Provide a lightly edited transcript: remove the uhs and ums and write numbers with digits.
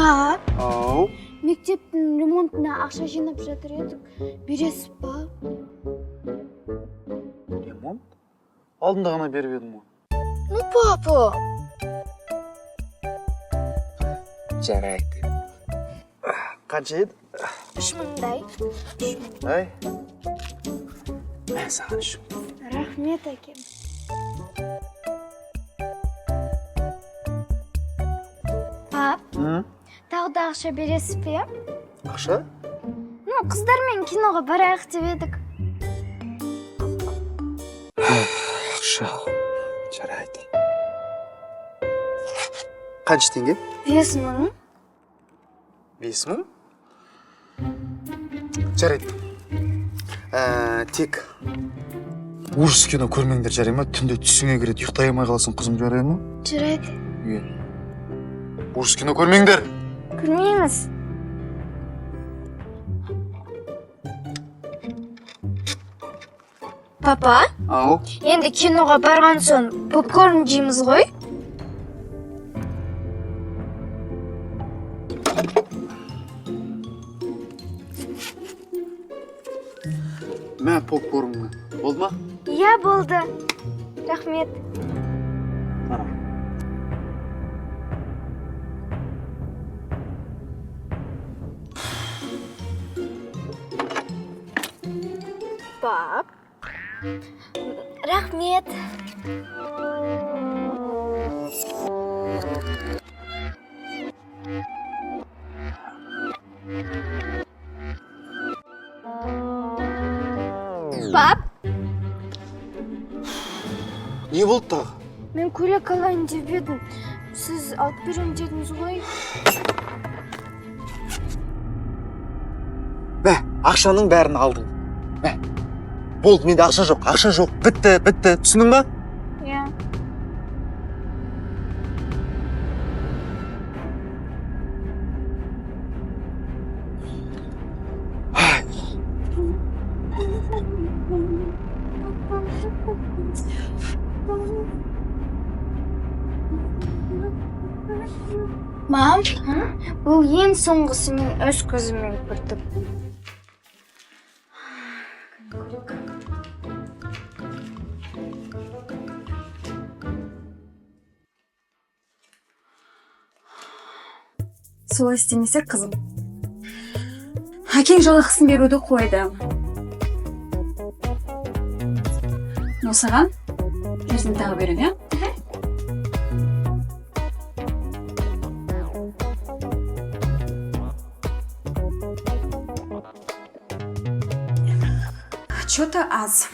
Па, Ау. Мектептің ремонтына ақша жинап жатыр едік. Бересіз ба? Ремонт? Алдында ғана беріп едім ғой. Ну, папа. Жарайды. Қанша еді? 3000-дай. Ай. Мә саған 3000. Рахмет, әкем. Пап, тағы да ақша бересіз бе? Ақша? Ну, қыздармен киноға барайық деп едік. Ақша. Жарайды. Қанша теңге? 5000. 5000? Жарайды. Тек ужас кино көрмеңдер, жарай ма? Түнде түсіңе кіреді, ұйықтай алмай қаласың, қызым, жарай ма? Жарайды. Иә. Ужас кино көрмеңдер. Көрмейміз. Папа, Ау. Енді киноға барған соң попкорн жейміз ғой? Мә попкорныңды. Болды ма? Иә, болды. Рахмет. Ана. Пап. Рахмет. Пап, Не болды тағы? Мен көйлек алайын деп едім. Сіз алып беремін дедіңіз ғой. Мә, ақшаның бәрін алдың. Мә. Болды, менде ақша жоқ, ақша жоқ. Бітті, бітті. Түсіндің ба? Иә. Ай. Мам, бұл ең соңғысы, мен өз көзіммен көрдім. Солай істемесек, қызым, әкең жалақысын беруді қойды. Но саған ертең тағы беремін, иә. Че-то аз.